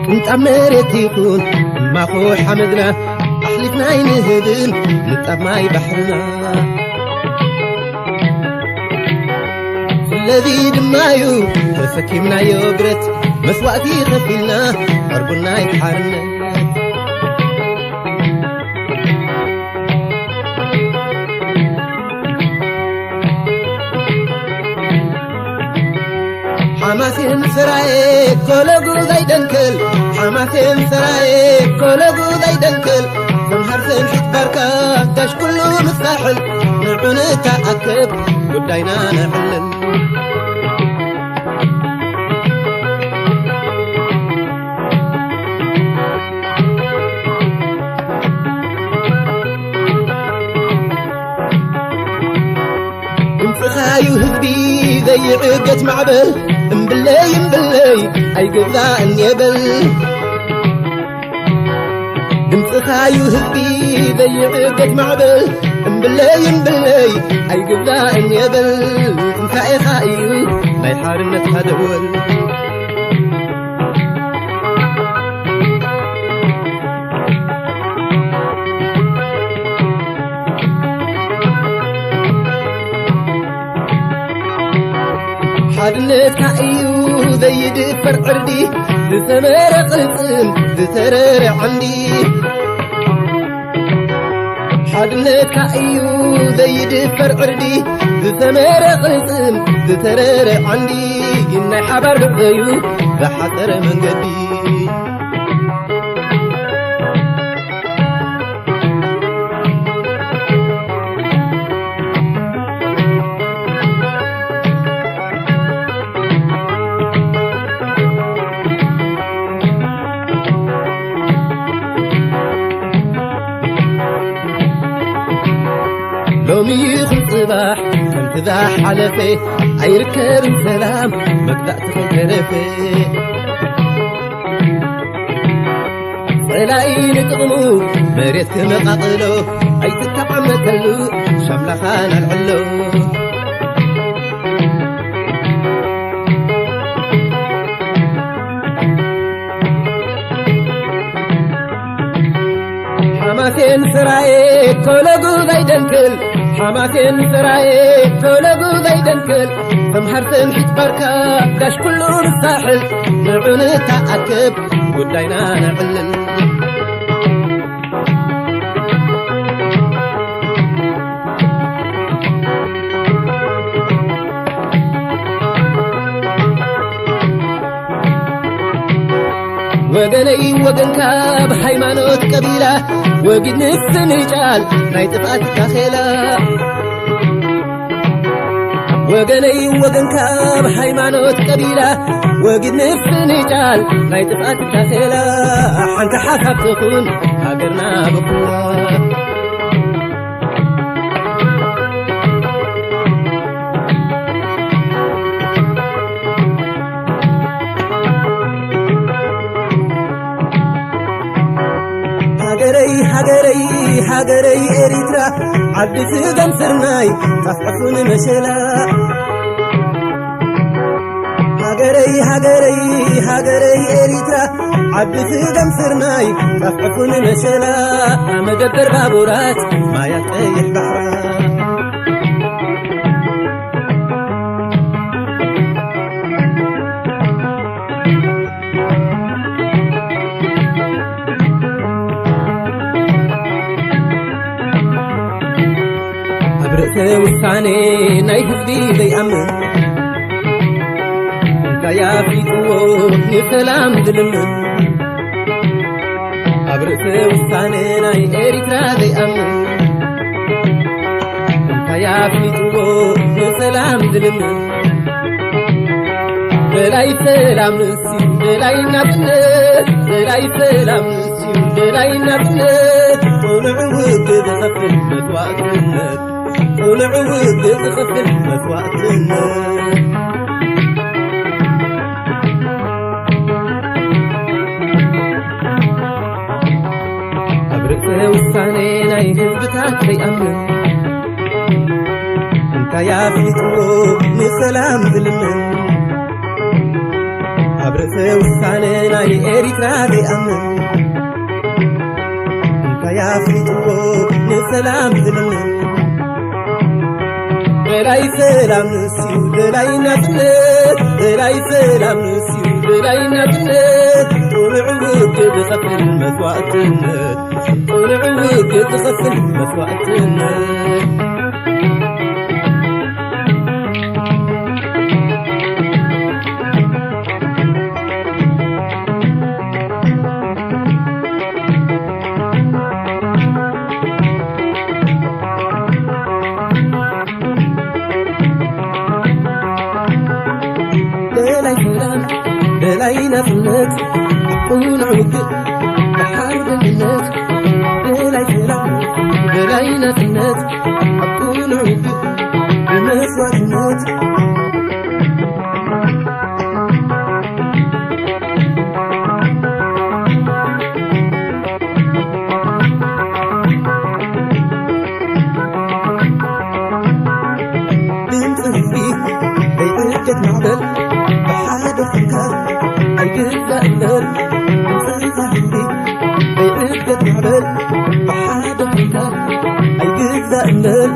ቅንጣብ መሬት ይኹን እማኾ ሓመድና ኣሕሊፍና ኣይንህብን ንጣብ ማይ ባሕርና። ስለዚ ድማዩ ተሰኪምናዮ ብረት መስዋእቲ ከፊልና ዕርቡና ይሓርነት። ሓማሴን ሰራየ ኮለጉ ዘይደንክል፣ ሓማሴን ሰራየ ኮለጉ ዘይደንክል፣ ተምሃር ሰንሒት ባርካ ጋሽ ኩሉ ምሳሕል፣ ንዑ ንተኣከብ ጉዳይና ነዕልል። ድምፅኻዩ ህዝቢ ዘይዕገት ማዕበል፣ እምብለይ እምብለይ ኣይገዛእን የበል። ድምፅኻዩ ህዝቢ ዘይዕገት ማዕበል፣ እምብለይ እምብለይ ኣይገዛእን የበል። ትንሳኤኻ እዩ ናይ ሓርነትካ ደወል። ሓድነትካ እዩ ዘይድፈር ዕርዲ፣ ዝሰመረ ቅልጽም ዝተረረ ዓንዲ። ሓድነትካ እዩ ዘይድፈር ዕርዲ፣ ዝሰመረ ቅልጽም ዝተረረ ዓንዲ። ናይ ሓባር ጉዕዞ እዩ ዝሓጸረ መንገዲ። ሎሚ ይኹን ጽባሕ ከምቲ ዝሓለፈ ኣይርከብን ሰላም መግዛእቲ ከይተረፈ። ጸላኢ ንጥቕሙ መሬት ክመቓቕሎ ኣይትተዓመተሉ ሻምላኻን ኣልዕሎ። ሓማሴን ሰራየ ኮለጉ ዘይደንክል፣ ሓማሴን ሰራየ ኮለጉ ዘይደንክል፣ ተምሃር ሰንሒት ባርካ ጋሽ ኩሉ ንሳሕል፣ ንዑ ንተኣከብ ጉዳይና ነዕልል። ወገነይ ወገንካ ብሃይማኖት ቀቢላ፣ ወጊድ ንፍንጫል ናይ ጥፍኣት ታኼላ። ወገነይ ወገንካ ብሃይማኖት ቀቢላ፣ ወጊድ ንፍንጫል ናይ ጥፍኣት ታኼላ። ሓንቲ ሓሳብ ትኹን ሃገርና ብኹላ። ሃገረይ፣ ሃገረይ፣ ሃገረይ ኤሪትራ፣ ዓዲ ስገም ስርናይ፣ ጣፍ ዕፉን መሸላ። ሃገረይ፣ ሃገረይ፣ ሃገረይ ኤሪትራ፣ ዓዲ ስገም ስርናይ፣ ጣፍ ዕፉን መሸላ፣ መደበር ባቡራት፣ ማያት ቀይሕ ባሕራ። ኣብ ርእሰ ውሳኔ ናይ ህዝቢ ዘይኣምን፣ እንታይ ኣፍሊጥዎ ንሰላም ዝልምን? ኣብ ርእሰ ውሳነ ናይ ኤሪትራ ዘይኣምን፣ እንታይ ኣፍሊጥዎ ንሰላም ዝልምን? ደላይ ሰላም ንስዩ ደላይ ናጽነት፣ ደላይ ሰላም ንስዩ ደላይ ናጽነት። ጽኑዕ ውግእ ዝኸፍል መስዋእትነት፣ ጽኑዕ ውግእ ዝኸፍል መስዋእትነት። ኣብ ርእሰ ውሳኔ ናይ ህዝብታት ዘይኣምን፣ እንታይ ኣፍሊጥዎ ንሰላም ዝልምን? ኣብ ርእሰ ውሳነ ናይ ኤሪትራ ዘይኣምን፣ እንታይ ኣፍሊጥዎ ንሰላም ዝልምን? ደላይ ሰላም ንስዩ ደላይ ናጽነት፣ ደላይ ሰላም ንስዩ ደላይ ናጽነት። ጽኑዕ ውግእ ዝኸፍል መስዋእትነት፣ ጽኑዕ ውግእ ዝኸፍል መስዋእትነት። ደላይ ሰላም፣ ደላይ ናጽነት፣ ኣብ ቅኑዕ ውግእ ብሓርበኝነት። ደላይ ሰላም፣ ደላይ ናጽነት፣ ኣብ ቅኑዕ ውግእ ብመስዋእትነት። ድምፂ ህዝቢ ዘይዕገት ማዕበል ብሓደ ኮንካ ኣይግዛእን በል። ድምፂ ህዝቢ ዘይዕገት ማዕበል ብሓደ ኮንካ ኣይግዛእን በል።